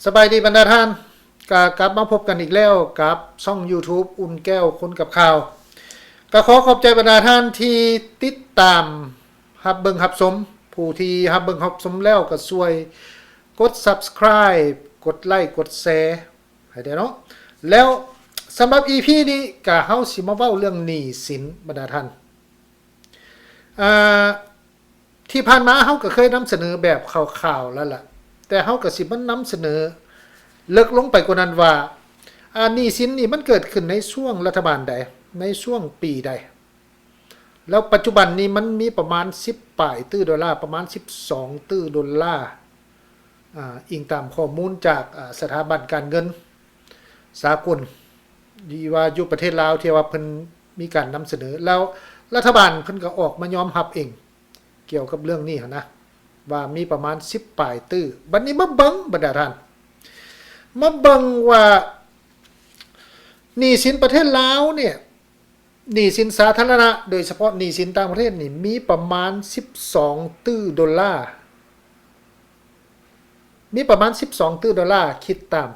ສະບາຍດີບັນດາທ່ານ, ກະກັບມາພົບກັນອີກແລ້ວກັບຊ່ອງ YouTube ອຸ່ນແກ້ວຄົນກັບຂ່າວ. ກະຂໍຂອບໃຈບັນດາທ່ານທີ່ຕິດຕາມຮັບເບິ່ງຮັບຊົມ, ຜູ້ທີ່ຮັບເບິ່ງຮັບຊົມແລ້ວກະຊ່ວຍກົດ Subscribe ກົດໄລ ກົດແຊໃຫ້ແດ່ເນາະ. ແລ້ວສຳລັບ ອີພີ ນີ້ກະເຮົາຊິມາເວົ້າເລື່ອງໜີ້ສິນບັນດາທ່ານ. ອ່າ ທີ່ຜ່ານມາເຮົາກໍເຄີຍນຳສະເໜີແບບຄ່າວໆແລ້ວລະ, ແຕ່ເຮົາກໍຊິມານຳສະເໜີເລິກລົງໄປກວ່ານັ້ນວ່າ ອາ ໜີ້ສິນນີ້ມັນເກີດຂຶ້ນໃນຊ່ວງລັດຖະບານໃດ, ໃນຊ່ວງປີໃດ? ແລ້ວປັດຈຸບັນນີ້ມັນມີປະມານສິບປາຍຕື້ໂດລາ, ປະມານສິບສອງຕື້ໂດລາ, ອາ ອີງຕາມຂໍ້ມູນຈາກ ອາ ສະຖາບັນການເງິນສາກົນ ທີ່ວ່າຢູ່ປະເທດລາວ ທີ່ວ່າເພິ່ນມີການນຳສະເໜີ, ແລ້ວລັດຖະບານເພິ່ນກໍອອກມາຍອມຮັບເອງ ກ່ຽວກັບເລື່ອງນີ້ຫັ້ນນະ ວ່າມີປະມານສິບປາຍຕື້. ບັດນີ້ມາເບິ່ງບັນດາທ່ານ, ມາເບິ່ງວ່າໜີ້ສິນປະເທດລາວນີ້, ໜີ້ສິນສາທາລະນະ ໂດຍສະເພາະໜີ້ສິນຕ່າງປະເທດນີ້ ມີປະມານສິບສອງຕື້ໂດລາ, ມີປະມານສິບສອງຕື້ໂດລາ, ຄິດຕາມ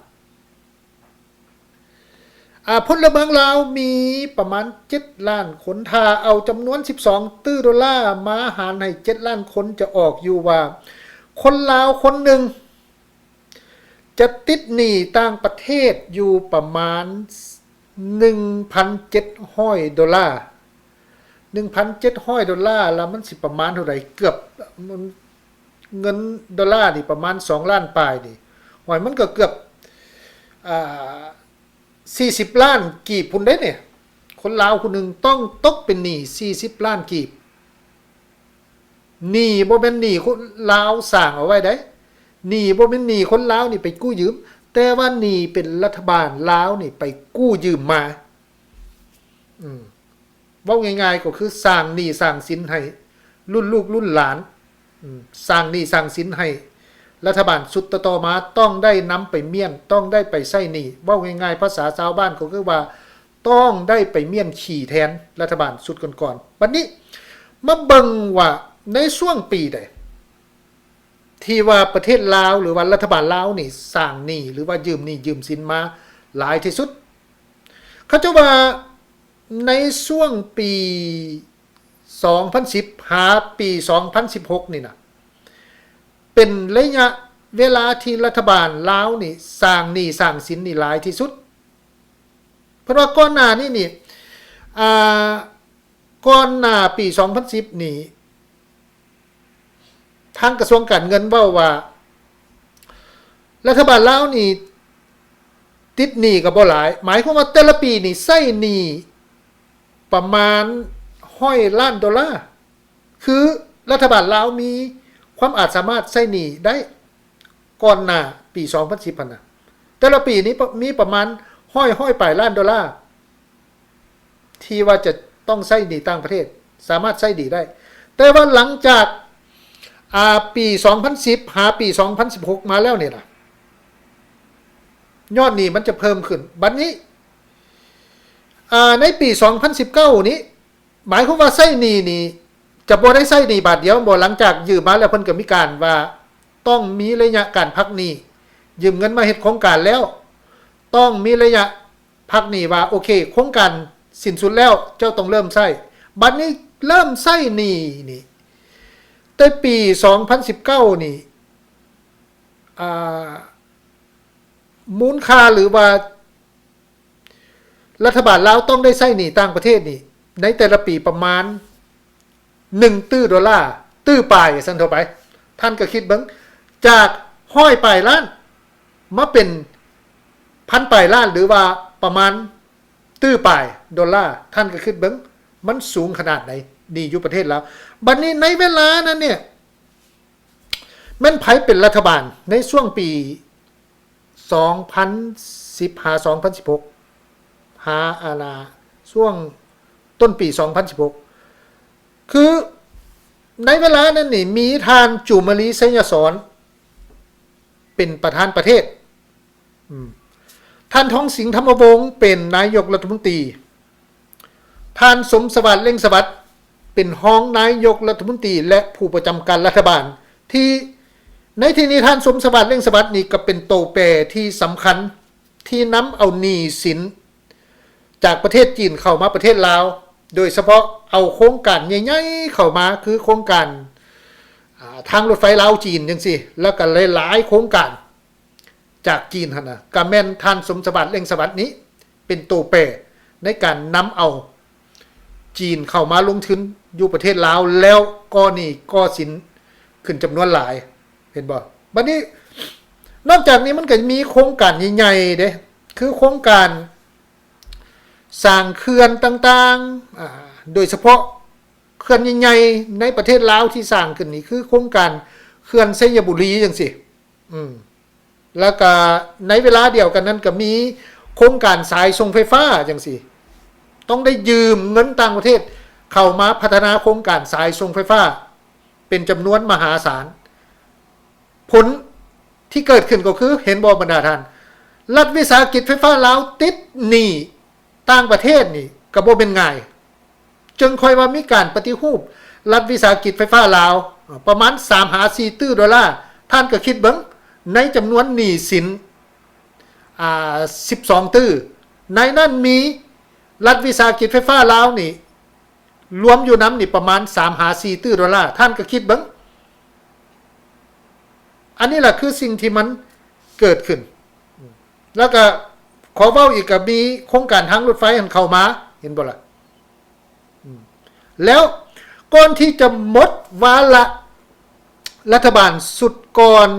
ອາ ພົນລະເມືອງລາວມີປະມານເຈັດລ້ານຄົນ, ຖ້າເອົາຈຳນວນສິບສອງຕື້ໂດລາມາຫານໃຫ້ເຈັດລ້ານຄົນ ຈະອອກຢູ່ວ່າ ຄົນລາວຄົນໜຶ່ງຈະຕິດໜີ້ຕ່າງປະເທດຢູ່ປະມານໜຶ່ງພັນເຈັດຮ້ອຍໂດລາ, ໜຶ່ງພັນເຈັດຮ້ອຍໂດລາ ລະມັນຊິປະມານເທົ່າໃດ? ເກືອບ ເງິນໂດລານີ້ປະມານສອງລ້ານປາຍນີ້, ໂອ້ຍ ມັນກໍເກືອບ ອ່າ ສີ່ສິບລ້ານກີບພຸ້ນເດ້ນີ້. ຄົນລາວຜູ້ໜຶ່ງຕ້ອງຕົກເປັນໜີ້ສີ່ສິບລ້ານກີບ. ໜີ້ບໍ່ແມ່ນໜີ້ຄົນລາວສ້າງເອົາໄວ້ໃດ໋, ໜີ້ບໍ່ແມ່ນໜີ້ຄົນລາວນີ້ໄປກູ້ຢືມ, ແຕ່ວ່າໜີ້ເປັນລັດຖະບານລາວນີ້ໄປກູ້ຢືມມາ. ອືມ ເວົ້າງ່າຍໆກໍຄືສ້າງໜີ້ສ້າງສິນໃຫ້ລຸ້ນລູກລຸ້ນຫຼານ, ອືມ ສ້າງໜີ້ສ້າງສິນໃຫ້ລັດຖະບານຊຸດຕໍ່ໆມາຕ້ອງໄດ້ນຳໄປມ້ຽນ, ຕ້ອງໄດ້ໄປໃຊ້ໜີ້. ເວົ້າງ່າຍໆພາສາຊາວບ້ານກໍຄືວ່າຕ້ອງໄດ້ໄປມ້ຽນຂີ້ແທນລັດຖະບານຊຸດກ່ອນໆ. ບັດນີ້ມາເບິ່ງວ່າໃນຊ່ວງປີໃດ ທີ່ວ່າປະເທດລາວ ຫຼືວ່າລັດຖະບານລາວນີ້ສ້າງໜີ້ ຫຼືວ່າຢືມໜີ້ຢືມສິນມາຫຼາຍທີ່ສຸດ. ເຂົາເຈົ້າວ່າໃນຊ່ວງປີສອງພັນສິບ ຫາປີສອງພັນສິບຫົກນີ້ນະ ເປັນໄລຍະເວລາທີ່ລັດຖະບານລາວນີ້ສ້າງໜີ້ສ້າງສິນນີ້ຫຼາຍທີ່ສຸດ. ເພິ່ນວ່າກ່ອນໜ້ານີ້ນີ້ ອ່າ ກ່ອນໜ້າປີສອງພັນສິບນີ້ ທາງກະຊວງການເງິນເວົ້າວ່າ ລັດຖະບານລາວນີ້ຕິດໜີ້ກໍບໍ່ຫຼາຍ, ໝາຍຄວາມວ່າແຕ່ລະປີນີ້ໃຊ້ໜີ້ປະມານຮ້ອຍລ້ານໂດລາ. ຄືລັດຖະບານລາວມີຄວາມອາດສາມາດໃຊ້ໜີ້ໄດ້ ກ່ອນໜ້າປີສອງພັນສິບຫັ້ນນະ ແຕ່ລະປີນີ້ປະ ມີປະມານຮ້ອຍ ຮ້ອຍປາຍລ້ານໂດລາ ທີ່ວ່າຈະຕ້ອງໃຊ້ໜີ້ຕ່າງປະເທດ ສາມາດໃຊ້ໜີ້ໄດ້. ແຕ່ວ່າຫຼັງຈາກ ອ່າ ປີສອງພັນສິບ ຫາປີສອງພັນສິບຫົກມາແລ້ວນີ້ນະ ຍອດໜີ້ມັນຈະເພີ່ມຂຶ້ນ. ບັດນີ້ ອ່າ ໃນປີສອງພັນສິບເກົ້ານີ້ ໝາຍຄວາມວ່າໃຊ້ໜີ້ນີ້ຈະບໍ່ໄດ້ໃຊ້ໜີ້ບາດດຽວບໍ? ຫຼັງຈາກຢືມມາແລ້ວ ເພິ່ນກໍມີການວ່າຕ້ອງມີໄລຍະການພັກໜີ້, ຢືມເງິນມາເຮັດໂຄງການແລ້ວ ຕ້ອງມີໄລຍະພັກໜີ້ ວ່າ ໂອເຄ ໂຄງການສິ້ນສຸດແລ້ວ ເຈົ້າຕ້ອງເລີ່ມໃຊ້. ບັດນີ້ເລີ່ມໃຊ້ໜີ້ນີ້ ແຕ່ປີສອງພັນສິບເກົ້ານີ້ ອ່າ ມູນຄ່າ ຫຼືວ່າ ລັດຖະບານລາວຕ້ອງໄດ້ໃຊ້ໜີ້ຕ່າງປະເທດນີ້ ໃນແຕ່ລະປີປະມານໜຶ່ງຕື້ໂດລາ, ຕື້ປາຍ ວ່າຊັ້ນເຖາະໄປ. ທ່ານກໍຄິດເບິ່ງ ຈາກຮ້ອຍປາຍລ້ານ ມາເປັນພັນປາຍລ້ານ ຫຼືວ່າປະມານຕື້ປາຍໂດລາ. ທ່ານກໍຄິດເບິ່ງ ມັນສູງຂະໜາດໃດ ໜີ້ຢູ່ປະເທດລາວ. ບັດນີ້ໃນເວລານັ້ນເນຍ ແມ່ນໃຜເປັນລັດຖະບານໃນຊ່ວງປີສອງພັນສິບ ຫາ ສອງພັນສິບຫົກ ຫາ ອາ ນາ ຊ່ວງຕົ້ນປີສອງພັນສິບຫົກ ຄືໃນເວລານັ້ນນີ້ ມີທ່ານ ຈູມມາລີ ໄຊຍະສອນ ເປັນປະທານປະເທດ. ອືມ ທ່ານ ທອງສິງ ທຳມະວົງ ເປັນນາຍົກລັດຖະມົນຕີ, ທ່ານ ສົມສະຫວາດ ເລັ່ງສະຫວັດ ເປັນຮອງນາຍົກລັດຖະມົນຕີ ແລະ ຜູ້ປະຈຳການລັດຖະບານ ທີ່ ໃນທີ່ນີ້ ທ່ານ ສົມສະຫວາດ ເລັ່ງສະຫວັດ ນີ້ກໍເປັນໂຕແປທີ່ສຳຄັນ ທີ່ນຳເອົາໜີ້ສິນຈາກປະເທດຈີນເຂົ້າມາປະເທດລາວ, ໂດຍສະເພາະເອົາໂຄງການໃຫຍ່ໆເຂົ້າມາ ຄືໂຄງການ ອາ ທາງລົດໄຟລາວຈີນຈັ່ງຊີ້ ແລ້ວກໍຫຼາຍໆໂຄງການຈາກຈີນຫັ້ນນະ ກໍແມ່ນທ່ານ ສົມສະຫວາດ ເລັ່ງສະຫວັດ ນີ້ເປັນໂຕແປໃນການນຳເອົາຈີນເຂົ້າມາລົງທຶນຢູ່ປະເທດລາວ ແລ້ວກໍໜີ້ກໍສິນຂຶ້ນຈຳນວນຫຼາຍ. ເຫັນບໍ່? ບັດນີ້ ນອກຈາກນີ້ມັນກໍມີໂຄງການໃຫຍ່ໆເດ້ ຄືໂຄງການສ້າງເຂື່ອນຕ່າງໆ ອາ ໂດຍສະເພາະເຂື່ອນໃຫຍ່ໆໃນປະເທດລາວທີ່ສ້າງຂຶ້ນນີ້ ຄືໂຄງການເຂື່ອນໄຊຍະບູລີຈັ່ງຊີ້ ອືມ ແລ້ວກະໃນເວລາດຽວກັນນັ້ນ ກະມີໂຄງການສາຍສົ່ງໄຟຟ້າຈັ່ງຊີ້ ຕ້ອງໄດ້ຢືມເງິນຕ່າງປະເທດເຂົ້າມາພັດທະນາໂຄງການສາຍສົ່ງໄຟຟ້າເປັນຈຳນວນມະຫາສານ. ຜົນທີ່ເກີດຂຶ້ນກໍຄື ເຫັນບໍ່ບັນດາທ່ານ, ລັດວິສາຫະກິດໄຟຟ້າລາວຕິດໜີ້ຕ່າງປະເທດນີ້ກໍບໍ່ແມ່ນງ່າຍ. ຈຶ່ງຄ່ອຍວ່າມີການປະຕິຮູບລັດວິສາຫະກິດໄຟຟ້າລາວ ປະມານສາມຫາສີ່ຕື້ໂດລາ. ທ່ານກໍຄິດເບິ່ງ ໃນຈຳນວນໜີ້ສິນ ອາ ສິບສອງຕື້ ໃນນັ້ນມີລັດວິສາຫະກິດໄຟຟ້າລາວນີ້ ລວມຢູ່ນຳນີ້ປະມານສາມຫາສີ່ຕື້ໂດລາ. ທ່ານກໍຄິດເບິ່ງ ອັນນີ້ລະຄືສິ່ງທີ່ມັນເກີດຂຶ້ນ. ແລ້ວກໍຂໍເວົ້າອີກ ກໍມີໂຄງການທາງລົດໄຟຫັ້ນເຂົ້າມາ ເຫັນບໍ່ລະ? ອືມ ແລ້ວກ່ອນທີ່ຈະໝົດວາລະລັດຖະບານຊຸດກ່ອນ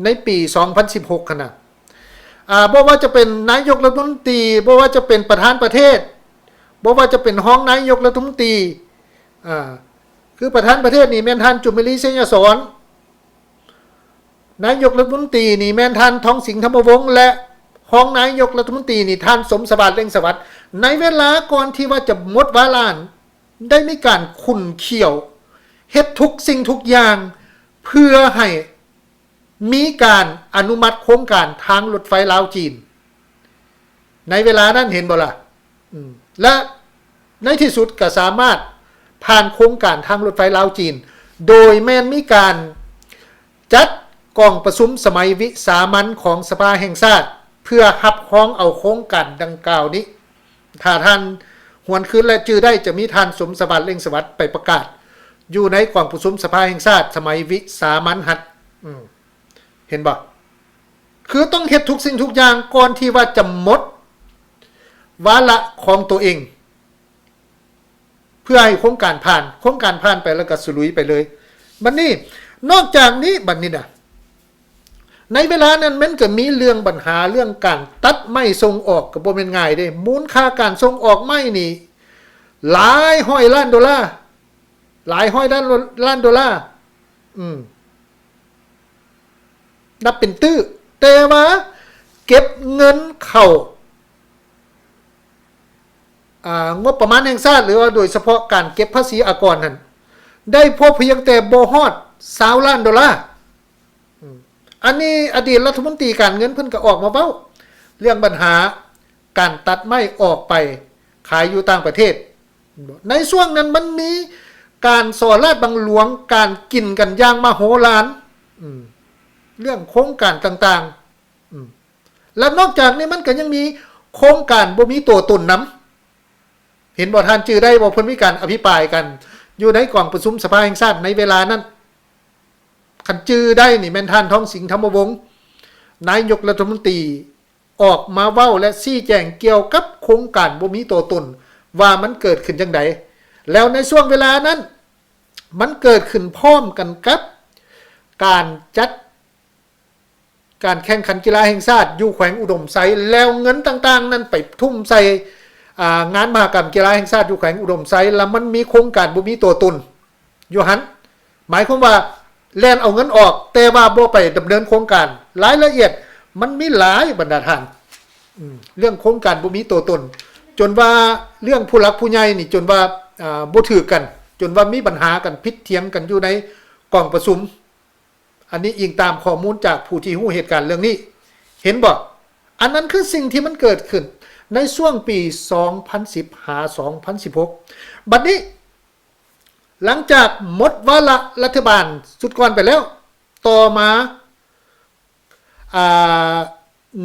ໃນປີສອງພັນສິບຫົກຫັ້ນນະ ອາ ບໍ່ວ່າຈະເປັນນາຍົກລັດຖະມົນຕີ, ບໍ່ວ່າຈະເປັນປະທານປະເທດ, ບໍ່ວ່າຈະເປັນຮອງນາຍົກລັດຖະມົນຕີ ອາ ຄືປະທານປະເທດນີ້ແມ່ນທ່ານ ຈຸມມະລີ ໄຊຍະສອນ, ນາຍົກລັດຖະມົນຕີນີ້ແມ່ນທ່ານ ທອງສິງ ທຳມະວົງ ແລະ ຮອງນາຍົກລັດຖະມົນຕີນີ້ທ່ານ ສົມສະຫວາດ ເລັ່ງສະຫວັດ. ໃນເວລາກ່ອນທີ່ວ່າຈະໝົດວາລະ ໄດ້ມີການຂຸ້ນຂ້ຽວ ເຮັດທຸກສິ່ງທຸກຢ່າງ ເພື່ອໃຫ້ມີການອະນຸມັດໂຄງການທາງລົດໄຟລາວຈີນ ໃນເວລານັ້ນ ເຫັນບໍ່ລະ? ອືມ ແລະ ໃນທີ່ສຸດກໍສາມາດຜ່ານໂຄງການທາງລົດໄຟລາວຈີນ ໂດຍແມ່ນມີການຈັດກອງປະຊຸມສະໄໝວິສາມັນຂອງສະພາແຫ່ງຊາດ ເພື່ອຮັບຮອງເອົາໂຄງການດັ່ງກ່າວນີ້. ຖ້າທ່ານຫວນຄືນ ແລະ ຈື່ໄດ້ ຈະມີທ່ານ ສົມສະຫວາດ ເລັ່ງສະຫວັດ ໄປປະກາດຢູ່ໃນກອງປະຊຸມສະພາແຫ່ງຊາດສະໄໝວິສາມັນຫັ້ນ. ອືມ ເຫັນບໍ່? ຄືຕ້ອງເຮັດທຸກສິ່ງທຸກຢ່າງກ່ອນທີ່ວ່າຈະໝົດວາລະຂອງຕົວເອງ ເພື່ອໃຫ້ໂຄງການຜ່ານ, ໂຄງການຜ່ານໄປແລ້ວກໍສະຫຼຸຍໄປເລີຍ. ບັດນີ້ ນອກຈາກນີ້ ບັດນີ້ນະ ໃນເວລານັ້ນມັນກໍມີເລື່ອງບັນຫາເລື່ອງການຕັດໄມ້ສົ່ງອອກ ກໍບໍ່ແມ່ນງ່າຍເດ້. ມູນຄ່າການສົ່ງອອກໄມ້ນີ້ຫຼາຍຮ້ອຍລ້ານໂດລາ, ຫຼາຍຮ້ອຍລ້ານ ລ້ານໂດລາ. ອືມ ນັບເປັນຕື້, ແຕ່ວ່າເກັບເງິນເຂົ້າ ອາ ງົບປະມານແຫ່ງຊາດ ຫຼືວ່າໂດຍສະເພາະການເກັບພາສີອາກອນຫັ້ນ ໄດ້ພໍພຽງແຕ່ບໍ່ຮອດຊາວລ້ານໂດລາ. ອືມ ອັນນີ້ອະດີດລັດຖະມົນຕີການເງິນເພິ່ນກໍອອກມາເວົ້າເລື່ອງບັນຫາການຕັດໄມ້ອອກໄປຂາຍຢູ່ຕ່າງປະເທດ. ໃນຊ່ວງນັ້ນມັນມີການສໍ້ລາດບັງຫຼວງ, ການກິນກັນຢ່າງມະໂຫລານ, ອືມ ເລື່ອງໂຄງການຕ່າງໆ. ອືມ ແລະ ນອກຈາກນີ້ມັນກໍຍັງມີໂຄງການບໍ່ມີຕົວຕົນນຳ. ເຫັນບໍ່? ທ່ານຈື່ໄດ້ບໍ່? ເພິ່ນມີການອະພິປາຍກັນຢູ່ໃນກອງປະຊຸມສະພາແຫ່ງຊາດໃນເວລານັ້ນ. ຄັນຈື່ໄດ້ນີ້ແມ່ນທ່ານ ທອງສິງ ທຳມະວົງ ນາຍົກລັດຖະມົນຕີ ອອກມາເວົ້າ ແລະ ຊີ້ແຈງກ່ຽວກັບໂຄງການບໍ່ມີຕົວຕົນ ວ່າມັນເກີດຂຶ້ນຈັ່ງໃດ. ແລ້ວໃນຊ່ວງເວລານັ້ນ ມັນເກີດຂຶ້ນພ້ອມກັນກັບການຈັດການແຂ່ງຂັນກິລາແຫ່ງຊາດຢູ່ແຂວງອຸດົມໄຊ, ແລ້ວເງິນຕ່າງໆນັ້ນໄປທຸ່ມໃສ່ ອາ ງານມະຫະກຳກິລາແຫ່ງຊາດຢູ່ແຂວງອຸດົມໄຊ, ແລ້ວມັນມີໂຄງການບໍ່ມີຕົວຕົນ ຢູ່ຫັ້ນ ໝາຍຄວາມວ່າແລ່ນເອົາເງິນອອກ ແຕ່ວ່າບໍ່ໄປດຳເນີນໂຄງການ. ລາຍລະອຽດມັນມີຫຼາຍບັນດາທ່ານ. ອືມ ເລື່ອງໂຄງການບໍ່ມີຕົວຕົນ ຈົນວ່າເລື່ອງຜູ້ຫຼັກຜູ້ໃຫຍ່ນີ້ ຈົນວ່າ ອາ ບໍ່ຖືກກັນ, ຈົນວ່າມີບັນຫາກັນ, ຜິດຖຽງກັນຢູ່ໃນກອງປະຊຸມ. ອັນນີ້ອີງຕາມຂໍ້ມູນຈາກຜູ້ທີ່ຮູ້ເຫດການເລື່ອງນີ້. ເຫັນບໍ່? ອັນນັ້ນຄືສິ່ງທີ່ມັນເກີດຂຶ້ນໃນຊ່ວງປີສອງພັນສິບຫາສອງພັນສິບຫົກ. ບັດນີ້ ຫຼັງຈາກໝົດວາລະລັດຖະບານຊຸດກ່ອນໄປແລ້ວ, ຕໍ່ມາ ອ່າ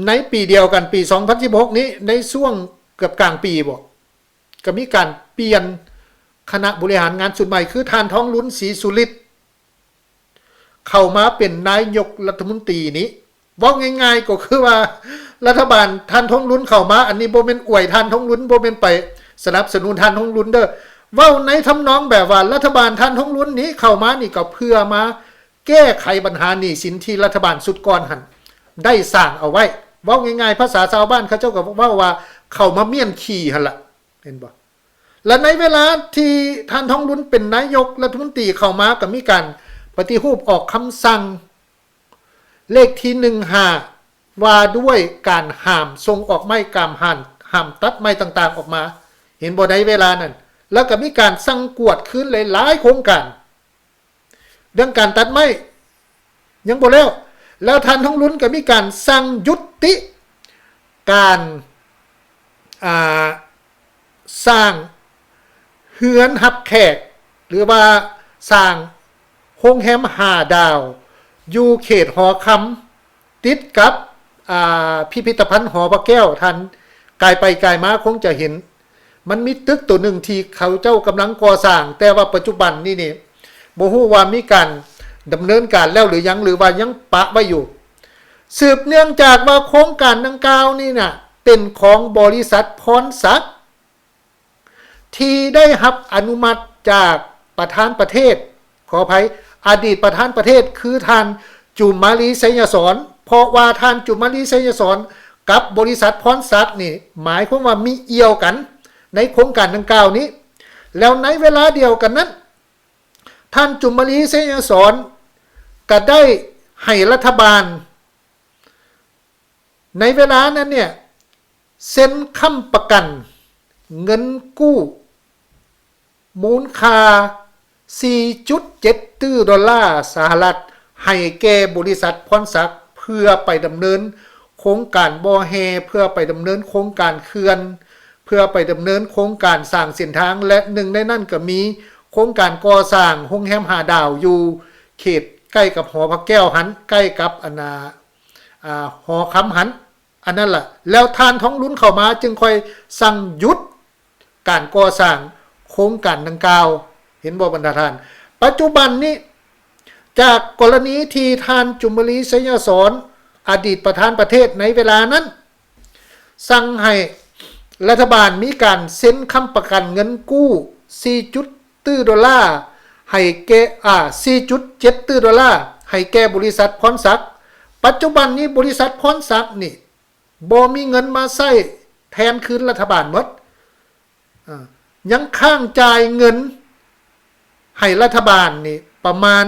ໃນປີດຽວກັນ ປີສອງພັນສິບຫົກນີ້ ໃນຊ່ວງເກືອບກາງປີບໍ ກໍມີການປ່ຽນຄະນະບໍລິຫານງານຊຸດໃໝ່ ຄືທ່ານ ທອງລຸນ ສີສຸລິດ ເຂົ້າມາເປັນນາຍົກລັດຖະມົນຕີນີ້ ເວົ້າງ່າຍໆກໍຄືວ່າ ລັດຖະບານທ່ານທອງລຸນເຂົ້າມາ ອັນນີ້ບໍ່ແມ່ນອວຍທ່ານທອງລຸນ ບໍ່ແມ່ນໄປສະໜັບສະໜູນທ່ານທອງລຸນເດີ້ ເວົ້າໃນທຳນອງແບບວ່າ ລັດຖະບານທ່ານທອງລຸນນີ້ເຂົ້າມານີ້ກໍເພື່ອມາແກ້ໄຂບັນຫາໜີ້ສິນທີ່ລັດຖະບານຊຸດກ່ອນຫັ້ນໄດ້ສ້າງເອົາໄວ້ ເວົ້າງ່າຍໆ ພາສາຊາວບ້ານເຂົາເຈົ້າກໍເວົ້າວ່າ ເຂົ້າມາມ້ຽນຂີ້ຫັ້ນລະ ເຫັນບໍ່? ແລະ ໃນເວລາທີ່ທ່ານທອງລຸນເປັນນາຍົກລັດຖະມົນຕີເຂົ້າມາ ກໍມີການປະຕິຮູບອອກຄຳສັ່ງເລກທີໜຶ່ງຫ້າ ວ່າດ້ວຍການຫ້າມສົ່ງອອກໄມ້ ການຫ້າມ ຫ້າມຕັດໄມ້ຕ່າງໆອອກມາ ເຫັນບໍ່? ໃນເວລານັ້ນ ແລ້ວກໍມີການສັ່ງກວດຄືນຫຼາຍໆໂຄງການ ເລື່ອງການຕັດໄມ້ຍັງບໍ່ແລ້ວ ແລ້ວທ່ານທອງລຸນກໍມີການສັ່ງຢຸດຕິການ ອ່າ ສ້າງເຮືອນຮັບແຂກ ຫຼືວ່າສ້າງໂຮງແຮມຫ້າດາວ ຢູ່ເຂດຫໍຄຳ ຕິດກັບ ອ່າ ພິພິທະພັນຫໍພະແກ້ວ ທ່ານກາຍໄປກາຍມາຄົງຈະເຫັນ ມັນມີຕຶກໂຕໜຶ່ງທີ່ເຂົາເຈົ້າກຳລັງກໍ່ສ້າງ ແຕ່ວ່າປັດຈຸບັນນີ້ນີ້ ບໍ່ຮູ້ວ່າມີການດຳເນີນການແລ້ວຫຼືຍັງ ຫຼືວ່າຍັງປະໄວ້ຢູ່. ສືບເນື່ອງຈາກວ່າໂຄງການດັ່ງກ່າວນີ້ນະ ເປັນຂອງບໍລິສັດພອນສັກ ທີ່ໄດ້ຮັບອະນຸມັດຈາກປະທານປະເທດ, ຂໍອະໄພ, ອະດີດປະທານປະເທດ ຄືທ່ານ ຈຸມມາລີ ໄຊຍະສອນ, ເພາະວ່າທ່ານ ຈຸມມາລີ ໄຊຍະສອນ ກັບບໍລິສັດພອນສັກນີ້ ໝາຍຄວາມວ່າມີອ່ຽວກັນໃນໂຄງການດັ່ງກ່າວນີ້. ແລ້ວໃນເວລາດຽວກັນນັ້ນ ທ່ານ ຈຸມມາລີ ໄຊຍະສອນ ກະໄດ້ໃຫ້ລັດຖະບານ ໃນເວລານັ້ນເນ່ຍ ເຊັນຄ້ຳປະກັນເງິນກູ້ມູນຄ່າສີ່ຈຸດເຈັດຕື້ດອນລາສະຫະລັດ ໃຫ້ແກ່ບໍລິສັດພອນສັກ ເພື່ອໄປດຳເນີນໂຄງການບໍ່ແຮ່, ເພື່ອໄປດຳເນີນໂຄງການເຂື່ອນ, ເພື່ອໄປດຳເນີນໂຄງການສ້າງເສັ້ນທາງ ແລະ ໜຶ່ງໃນນັ້ນກໍມີໂຄງການກໍ່ສ້າງໂຮງແຮມຫ້າດາວຢູ່ເຂດໃກ້ກັບຫໍພະແກ້ວຫັ້ນ, ໃກ້ກັບອັນນ່າ ອ່າ ຫໍຄຳຫັ້ນ ອັນນັ້ນລະ ແລ້ວທ່ານທອງລຸນເຂົ້າມາຈຶ່ງຄ່ອຍສັ່ງຢຸດການກໍ່ສ້າງໂຄງການດັ່ງກ່າວ ເຫັນບໍ່ບັນດາທ່ານ? ປັດຈຸບັນນີ້ ຈາກກໍລະນີທີ່ທ່ານ ຈຸມມາລີ ໄຊຍະສອນ ອະດີດປະທານປະເທດໃນເວລານັ້ນ ສັ່ງໃຫ້ລັດຖະບານມີການເຊັນຄ້ຳປະກັນເງິນກູ້ສີ່ຈຸດ ຕື້ດອນລາ ໃຫ້ແກ່ ອ່າ ສີ່ຈຸດເຈັດຕື້ດອນລາ ໃຫ້ແກ່ບໍລິສັດພອນສັກ. ປັດຈຸບັນນີ້ບໍລິສັດພອນສັກນີ້ ບໍ່ມີເງິນມາໃຊ້ແທນຄືນລັດຖະບານໝົດ, ອາ ຍັງຄ້າງຈ່າຍເງິນໃຫ້ລັດຖະບານນີ້ປະມານ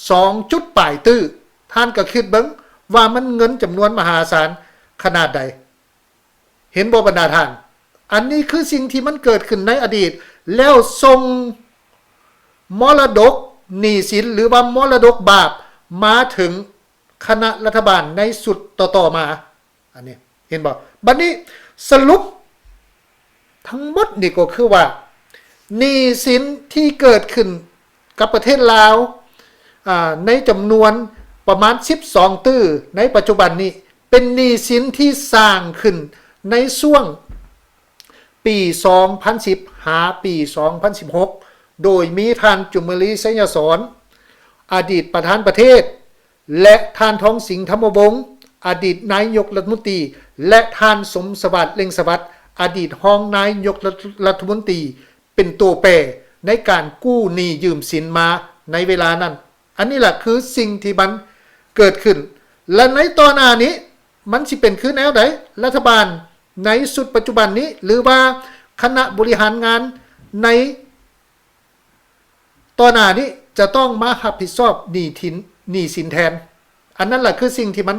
ສອງຈຸດປາຍຕື້. ທ່ານກໍຄິດເບິ່ງວ່າມັນເງິນຈຳນວນມະຫາສານຂະໜາດໃດ. ເຫັນບໍ່ບັນດາທ່ານ? ອັນນີ້ຄືສິ່ງທີ່ມັນເກີດຂຶ້ນໃນອະດີດ ແລ້ວສົ່ງມໍລະດົກໜີ້ສິນ ຫຼືວ່າມໍລະດົກບາບມາເຖິງຄະນະລັດຖະບານໃນຊຸດຕໍ່ໆມາ. ອັນນີ້ເຫັນບໍ່? ບັດນີ້ສະຫຼຸບທັງໝົດນີ້ກໍຄືວ່າ ໜີ້ສິນທີ່ເກີດຂຶ້ນ ກັບປະເທດລາວ ອາ ໃນຈຳນວນປະມານສິບສອງຕື້ໃນປັດຈຸບັນນີ້ ເປັນໜີ້ສິນທີ່ສ້າງຂຶ້ນໃນຊ່ວງປີສອງພັນສິບ ຫາປີສອງພັນສິບຫົກ ໂດຍມີທ່ານ ຈຸມມາລີ ໄຊຍະສອນ ອະດີດປະທານປະເທດ ແລະ ທ່ານ ທອງສິງ ທຳມະວົງ ອະດີດນາຍົກລັດຖະມົນຕີ ແລະ ທ່ານ ສົມສະຫວາດ ເລັ່ງສະຫວັດ ອະດີດຮອງນາຍົກລັດຖະມົນຕີ ເປັນໂຕແປໃນການກູ້ໜີ້ຢືມສິນມາໃນເວລານັ້ນ. ອັນນີ້ລະຄືສິ່ງທີ່ມັນເກີດຂຶ້ນ ແລະ ໃນຕໍ່ໜ້ານີ້ມັນຊິເປັນຄືແນວໃດ? ລັດຖະບານໃນຊຸດປັດຈຸບັນນີ້ ຫຼືວ່າຄະນະບໍລິຫານງານໃນຕໍ່ໜ້ານີ້ ຈະຕ້ອງມາຮັບຜິດຊອບໜີ້ສິນ ໜີ້ສິນແທນ. ອັນນັ້ນລະຄືສິ່ງທີ່ມັນ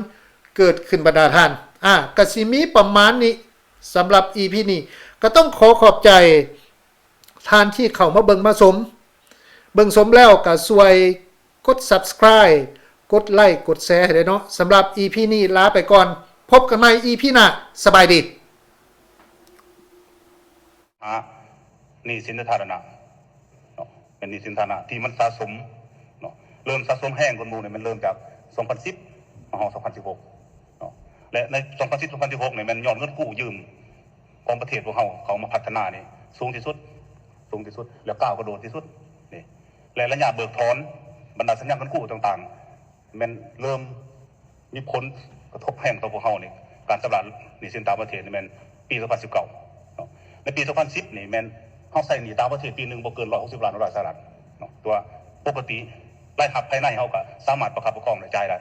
ເກີດຂຶ້ນບັນດາທ່ານ. ອາ ກະຊິມີປະມານນີ້ ສຳລັບອີພີນີ້ ກະຕ້ອງຂໍຂອບໃຈ ທ່ານທີ່ເຂົ້າມາເບິ່ງມາຊົມ, ເບິ່ງຊົມແລ້ວກໍຊ່ວຍກົດ Subscribe ກົດໄລ ກົດແຊໃຫ້ແດ່ເນາະ. ສຳລັບອີພີນີ້ລາໄປກ່ອນ, ພົບກັນໃໝ່ອີພີໜ້າ. ສະບາຍດີ. ຫາໜີ້ສິນສາທາລະນະເນາະ ເປັນໜີ້ສິນສາທາລະນະທີ່ມັນສະສົມເນາະ ເລີ່ມສະສົມແຮງກ່ອນໝູ່ນີ້ ແມ່ນເລີ່ມຈາກສອງພັນສິບມາຮອດສອງພັນສິບຫົກເນາະ ແລະໃນສອງພັນສິບ ສອງພັນສິບຫົກນີ້ ແມ່ນຍອດເງິນກູ້ຢືມຂອງປະເທດພວກເຮົາເຂົ້າມາພັດທະນານີ້ສູງທີ່ສຸດ ສູງທີ່ສຸດ ແລະກ້າວກະໂດດທີ່ສຸດນີ້ ແລະໄລຍະເບີກຖອນບັນດາສັນຍາເງິນກູ້ຕ່າງໆ ແມ່ນເລີ່ມມີຜົນກະທົບແຮງຕໍ່ພວກເຮົານີ້ ການຊຳລະໜີ້ສິນຕ່າງປະເທດນີ້ແມ່ນປີສອງພັນສິບເກົ້າເນາະ ໃນປີສອງພັນສິບນີ້ແມ່ນເຮົາໃຊ້ໜີ້ຕ່າງປະເທດປີໜຶ່ງບໍ່ເກີນຮ້ອຍຫົກສິບລ້ານໂດລາສະຫະລັດເນາະ ແຕ່ວ່າປົກກະຕິລາຍຮັບພາຍໃນເຮົາກະສາມາດປະຄັບປະຄອງ ແລະຈ່າຍໄດ້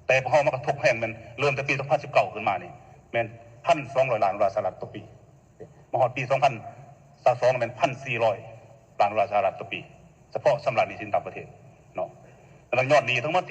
ແຕ່ພວກເຮົາມາກະທົບແຮງແມ່ນເລີ່ມແຕ່ປີສອງພັນສິບເກົ້າຂຶ້ນມານີ້ ແມ່ນພັນສອງຮ້ອຍລ້ານໂດລາສະຫະລັດຕໍ່ປີ ມາຮອດປີສອງພັນຊາວສອງແມ່ນພັນສີ່ຮ້ອຍລ້ານໂດລາສະຫະລັດຕໍ່ປີ ສະເພາະຊຳລະໜີ້ສິນຕ່າງປະເທດເນາະ ດັ່ງນັ້ນຍອດໜີ້ທັງໝົດທີ່